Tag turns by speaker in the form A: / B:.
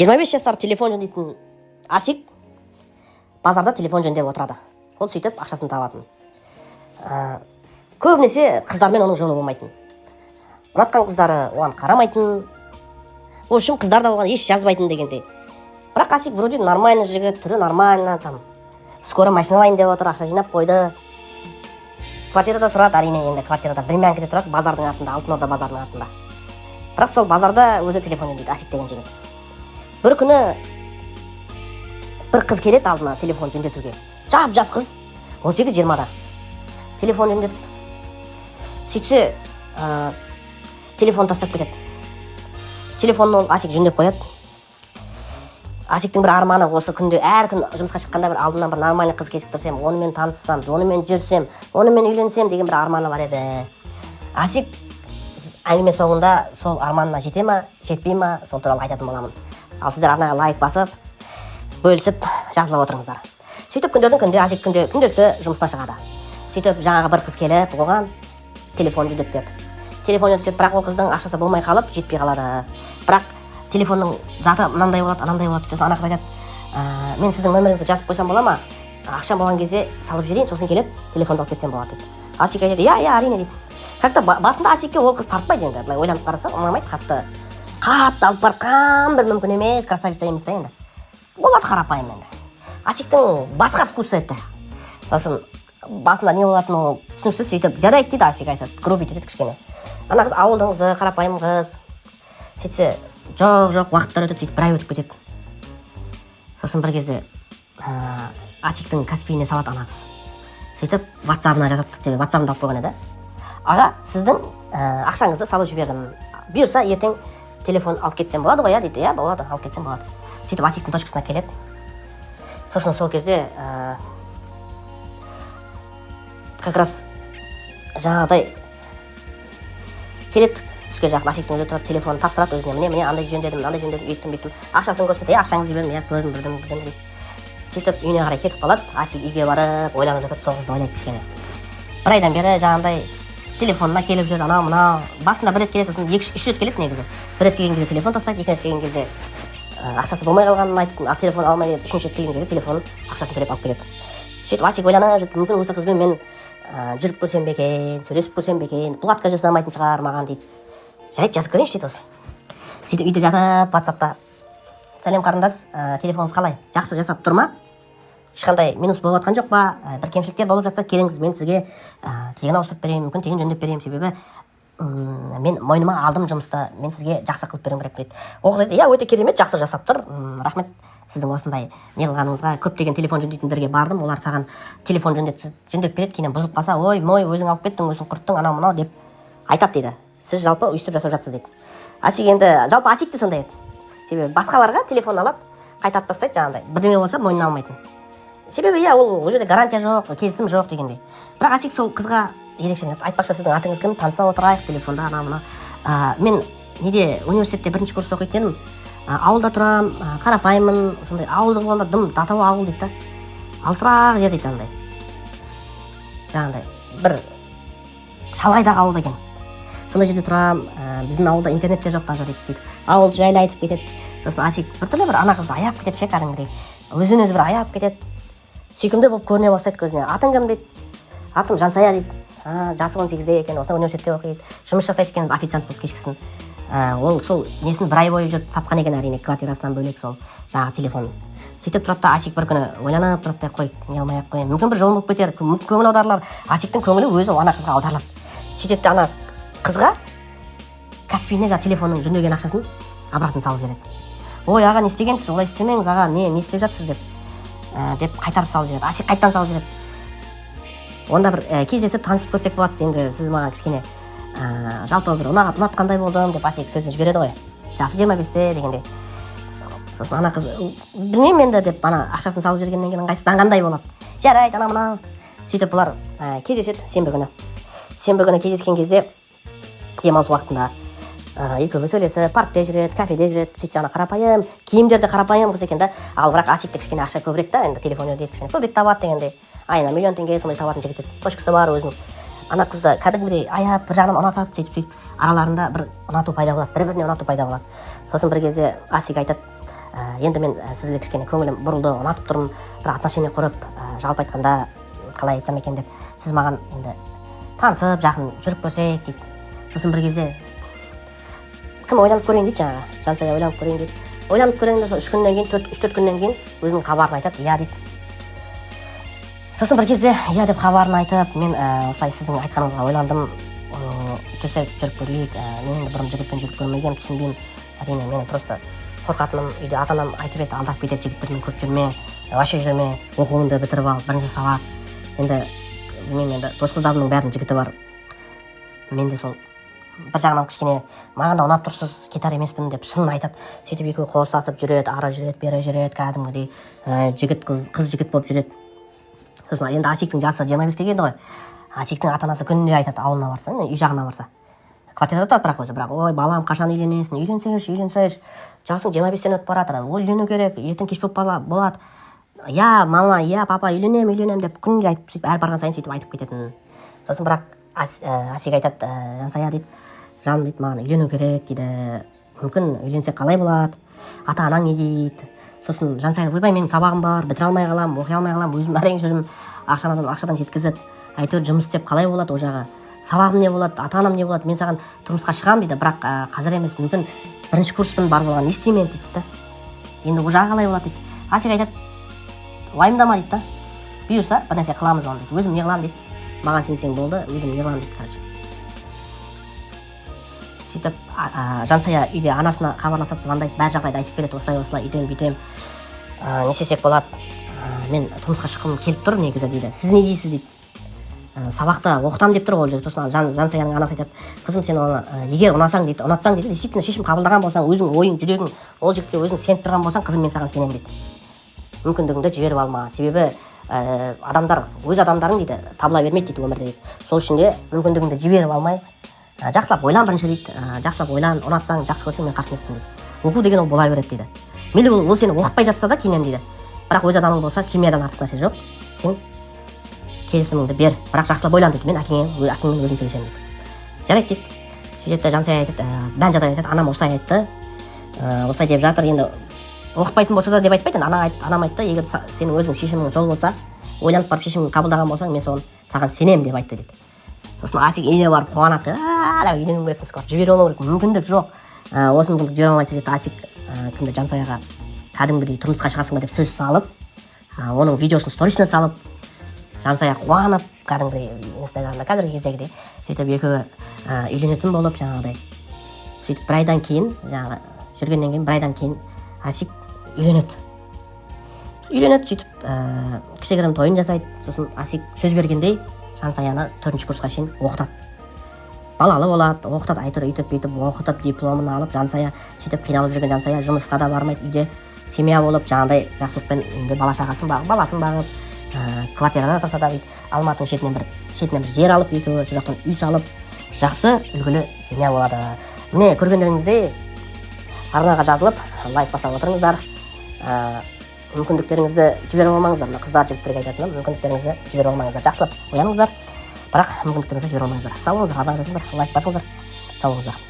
A: 25 жасар телефон жөндейтін Асик базарда телефон жөндеп отырады. Ол сөйтіп ақшасын табатын. Көбінесе қыздармен оның жолы болмайтын, ұнатқан қыздары оған қарамайтын, в общем, қыздар да оған еш жазбайтын дегендей. Бірақ Асик вроде нормальный жігіт, түрі нормально, там скоро машина алайын деп отыр, ақша жинап қойды, квартирада тұрады. Әрине, енді квартирада, времянкада тұрады, базардың артында, Алтын Орда базарының артында. Бірақ сол базарда өзі телефон жөндейді Асик деген жігіт. Бір күні бір қыз келеді алдына телефон жөндетуге, жап жас қыз, 18-20-да. Телефон жөндетіп сөйтсе, телефон тастап кетеді. Телефонын ол Асик жөндеп қояды. Асиктің бір арманы осы: күнде, әр күн жұмысқа шыққанда бір алдымнан бір нормальный қыз кезіктірсем, онымен таныссам, онымен жүрсем, онымен үйленсем деген бір арманы бар еді. Асик әңгіме соңында сол арманына жете ма, жетпей ма, сол туралы айтатын боламын. Ал сіздер арнаға лайк басып, бөлісіп, жазылып отырыңыздар. Сөйтіп, күндердің күнде Асик күнде күнделікті жұмысына шығады. Сөйтіп, жаңағы бір қыз келіп, оған телефон жөндетеді, телефон жөндетеді. Бірақ ол қыздың ақшасы болмай қалып, жетпей қалады. Бірақ телефонның заты мынандай болады, анандай болады. Сосын ана қыз айтады: Мен сіздің номеріңізді жазып қойсам бола ма? Ақшам болған кезде салып жіберейін, сосын келіп телефонды алып кетсем болады», — дейді. Асик айтады: «Иә, иә, әрине», — дейді. Как то басында Асикке ол қыз тартпайды. Енді былай ойланып қарасаң, ұнамайды қатты, қатты алып бара бір мүмкін емес, красавица емес та, енді болады қарапайым. Енді Асиктің басқа вкусы еді. Сосын басында не болатыны ол түсініксіз. Сөйтіп, «Жарайды», — дейді Асик, айтады, грубить етеді кішкене. Ана қыз ауылдың қызы, қарапайым қыз. Сөйтсе, жоқ, жоқ, уақыттар өтеді. Сөйтіп, бір ай өтіп кетеді. Сосын бір кезде Асиктің Каспиіне салады ана қыз. Сөйтіп, Ватсабына жазады, себебі Ватсабында алып қойған еді. «Аға, сіздің ақшаңызды салып жібердім, бұйырса, ертең телефон алып кетсем болады ғой, иә?» — дейді. «Иә, болады, алып кетсем болады». Сөйтіп, Асиктің точкасына келеді. Сосын сол кезде как раз жаңағыдай келеді түске жақын. Асиктің өзі тұрады, телефонын тапсырады өзіне: «Міне, міне, андай жөндедім, мынандай жөндедім, үйттім, бүйттім». Ақшасын көрсетеді: «Иә, ақшаңызды жібердім, иә, көрдім, білдім, білдім», — дейді. Сөйтіп, үйіне қарай кетіп қалады. Асик үйге барып ойланып жатады, сол қызды ойлайды кішкене. Бір айдан бері жаңағындай телефонына келіп жүр, анау мынау. Басында бір рет келеді, сосын екі, үш рет келеді негізі. Бір рет келген кезде телефон тастайды, екінші рет келген кезде ақшасы болмай қалғанын айтып, телефон алмай кетеді, үшінші рет келген кезде телефонын ақшасын төлеп алып кетеді. Сөйтіп, Асик ойланып жүрді: «Мүмкін, осы қызбен мен жүріп көрсем бе екен, сөйлесіп көрсем бе екен? Бұл отказ жасамайтын шығар маған», — дейді. «Жарайды, жазып көрейінші», — дейді осы. Сөйтіп, үйде жатып, Ватсапта: «Сәлем, қарындас, телефоныңыз қалай, жақсы жасап тұр ма? Ешқандай минус болып жатқан жоқ па? Бір кемшіліктер болып жатса, келіңіз, мен сізге тегін ауыстырып берейін, мүмкін, тегін жөндеп берейін. Себебі мен мойныма алдым жұмысты, мен сізге жақсы қылып беруім керек», — дейді. Ол қыз айтады: «Иә, өте керемет, жақсы жасап тұр. Рахмет сіздің осындай не қылғаныңызға. Көптеген телефон жөндейтіндерге бардым, олар саған телефон жөндеп береді, кейіннен бұзылып қалса, ой мой, өзің алып кеттің, өзің құрттың, анау мынау деп айтады», — дейді. «Сіз жалпы өйстіп жасап жатсыз», — дейді. Асик енді, жалпы Асик те сондай еді, себебі басқаларға телефон алады, қайтарып тастайды, жаңағыдай бірдеме болса, мойнына алмайтын. Себебі, иә, ол жерде гарантия жоқ, келісім жоқ дегендей. Бірақ Асик сол қызға ерекше: «Айтпақшы, сіздің атыңыз кім? Таныса отырайық телефонда, анау мынау. Мен неде, университетте бірінші курста оқитын едім, ауылда тұрамын, қарапайыммын сондай ауылдың болғанда, дым датау ауыл», — дейді да, «алысырақ жер», — дейді, андай жаңағыдай бір шалғайдағы ауыл екен. «Сондай жерде тұрамын, біздің ауылда интернет те жоқ даже», — дейді. Сөйтіп, ауыл жайлы айтып кетеді. Сосын Асик біртүрлі бір ана қызды аяп кетеді ше, кәдімгідей өзінен өзі бір аяп кетеді, сүйкімді болып көріне бастайды көзіне. «Атың кім?» — дейді. «Атым Жансая», — дейді. Жасы 18-де екен, осында университетте оқиды, жұмыс жасайды екен официант болып кешкісін. Ол сол несін бір ай бойы жүріп тапқан екен, әрине, квартирасынан бөлек сол жаңағы телефон. Сөйтіп тұрады да, Асик бір күні ойланып тұрады да: «Қой, не қылмай ақ қояйын, мүмкін, бір жолым болып кетер, көңіл аударылар». Асиктің көңілі өзі ана қызға аударылады. Сөйтеді де, ана қызға Каспиіне жаңағы телефонның жөндеген ақшасын обратно салып жібереді. «Ой, аға, не істегенсіз, олай істемеңіз, аға, не істеп жатсыз?» — деп қайтарып салып жібереді. Асик қайтадан салып жібереді. «Онда бір кездесіп, танысып көрсек болады енді, сіз маған кішкене жалпы бір ұнатқандай болдым», — деп Асик сөзін жібереді ғой, жасы 25-те дегендей. Сосын ана қыз: «Білмеймін енді», — деп, ана ақшасын салып жібергеннен кейін ыңғайсызданғандай болады. «Жарайды», анау мынау. Сөйтіп, бұлар кездеседі сенбі күні. Сенбі күні кездескен кезде, демалыс уақытында, екеуі сөйлесіп, паркте жүреді, кафеде жүреді. Сөйтсе, ана қарапайым киімдері де қарапайым қыз екен да. Ал бірақ Асикте кішкене ақша көбірек та енді, телефон жөндейді, кішкене көбірек табады дегендей, айына миллион теңге сондай табатын жігіт еді, точкасы бар өзінің. Ана қызды кәдімгідей аяп, бір жағынан ұнатады. Сөйтіп, сөйтіп, араларында бір ұнату пайда болады, бір біріне ұнату пайда болады. Сосын бір кезде Асик айтады: Енді мен сізге кішкене көңілім бұрылды, ұнатып тұрмын, бір отношение құрып, жалпы айтқанда қалай айтсам екен деп, сіз маған енді танысып, жақын жүріп көрсек дейді. Сосын бір кезде кім ойланып көрейін дейді, жаңағы Жансая ойланып көрейін дейді. Ойланып көрейін деп 3 күннен кейін, 3-4 күннен кейін өзінің хабарын айтады, иә дейді. Сосын бір кезде иә деп хабарын айтып, мен осылай сіздің айтқаныңызға ойландым, жүрсек жүріп көрейік. Мен енді бұрын жігітпен жүріп көрмегенмін, түсінбеймін әрине. Мен просто қорқатыным, үйде ата анам айтып еді, алдап кетеді жігіттермен көп жүрме, вообще жүрме, оқуыңды бітіріп ал, бірінші сабақ. Енді білмеймін, енді дос қыздарымның бәрінің жігіті бар, мен де сол бір жағынан кішкене маған да ұнап тұрсыз, кетар емеспін деп шынын айтады. Сөйтіп екеуі қосасып жүреді, ары жүреді, бері жүреді, кәдімгідей жігіт қыз, қыз жігіт болып жүреді. Сосын енді Асиктің жасы 25-ке келді ғой. Асиктің ата анасы күнде айтады, ауылына барса, үй жағына барса, квартирада тұрады бірақ өзі, бірақ: «Ой, балам, қашан үйленесің? Үйленсеңші, үйленсеңші, жасың 25-тен өтіп бара жатыр, ол үйлену керек, ертең кеш болып болады». «Иә, мама, иә, папа, үйленемін, үйленемін» деп күнде айтып, сөйтіп әр барған сайын сөйтіп айтып кететін. Сосын бірақ Асик айтады: «Жансая, – дейді, – жаным, – дейді, – маған үйлену керек, – дейді, – мүмкін үйленсек қалай болады, ата анаң не дейді?» Сосын Жансая: «Ойбай, менің сабағым бар, бітіре алмай қаламын, оқи алмай қаламын, өзім әрең жүрмін, ақшадан ақшадан жеткізіп, әйтеуір жұмыс істеп, қалай болады, ол жағы сабағым не болады, ата анам не болады? Мен саған тұрмысқа шығамын, – дейді, – бірақ қазір емес, мүмкін бірінші курспын бар болған, не істеймін енді?» – дейді да. «Енді ол жағы қалай болады?» – дейді. Асик айтады: «Уайымдама, – дейді да, – бұйырса, бір нәрсе қыламыз оны, – дейді, – өзім не қыламын, – дейді, – маған сенсең болды, өзім не қыламын», – дейді. Короче, сөйтіп Жансая үйде анасына хабарласады, звондайды, бәр жағдайды айтып береді: «Осылай, осылай, үйтемін, бүйтемін, не істесек болады, мен тұрмысқа шыққым келіп тұр негізі, – дейді, – сіз не дейсіз?» – дейді. Сабақта оқытамын деп тұр ғой ол жігіт. Сосын Жансаяның анасы айтады: «Қызым, сен оны егер ұнасаң, – дейді, – ұнатсаң, – дейді, – действительно шешім қабылдаған болсаң, өзің ойың, жүрегің ол жігітке өзің сеніп тұрған болсаң, қызым, мен саған сенемін, – дейді, – мүмкіндігіңді жіберіп алма. Себебі адамдар, өз адамдарың, – дейді, – табыла бермейді, – дейді, – өмірде, – дейді. Сол үшін де мүмкіндігіңді жіберіп алмай, жақсылап ойлан бірінші, – дейді, жақсылап ойлан, ұнатсаң, жақсы көрсең, мен қарсы емеспін, – дейді. Оқу деген ол бола береді, – дейді. Мейлі ол сені оқытпай жатса да кейіннен, – дейді, – бірақ өз адамың болса, семьядан артық нәрсе жоқ. Сен келісіміңді бер, бірақ жақсылап ойлан, – дейді. Мен әкеңмен өзім сөйлесемін», – дейді. «Жарайды», – дейді. Сөйтеді да Жансая айтады, бәрін жағдай айтады: «Анам осылай айтты, осылай деп жатыр. Енді оқытпайтын болса да деп айтпайды енді, анам айтты, егер сенің өзің шешімің сол болса, ойланып барып шешіміңді қабылдаған болсаң, мен соны саған сенемін деп айтты», – дейді. Сосын Асик үйіне барып қуанады: «А, үйленуім керекпіз, жібере алмау керек, мүмкіндік жоқ, осы мүмкіндік жібере алмайды». Сөйтеді Асик кімді, Жансаяға кәдімгідей тұрмысқа шығасың ба деп сөз салып, оның видеосын сторисіне салып, Жансая қуанып кәдімгідей Инстаграмда қазіргі кездегідей. Сөйтіп екеуі үйленетін болып жаңағыдай. Сөйтіп бір айдан кейін, жаңағы жүргеннен кейін бір айдан кейін Асик үйленеді, үйленеді. Сөйтіп кішігірім тойын жасайды. Сосын Асик сөз бергендей Жансаяны төртінші курсқа шейін оқытады, балалы болады, оқытады әйтеуір, өйтіп бүйтіп оқытып, дипломын алып. Жансая сөйтіп қиналып жүрген Жансая жұмысқа да бармайды, үйде семья болып, жаңағыдай жақсылықпен үйінде бала шағасын бағып, баласын бағып, квартирада тұрса да, бүйтіп Алматының шетінен бір жер алып, екеуі сол жақтан үй салып, жақсы үлгілі семья болады. Міне, көргендеріңіздей, арнаға жазылып, лайк баса отырыңыздар. Мүмкіндіктеріңізді жіберіп алмаңыздар. Мына қыздар, жігіттерге айтатыным: мүмкіндіктеріңізді жіберіп алмаңыздар. Жақсылап ойланыңыздар, бірақ мүмкіндіктеріңізді жіберіп алмаңыздар. Сау болыңыздар, арнаға жазылыңыздар, лайк басыңыздар. Сау болыңыздар.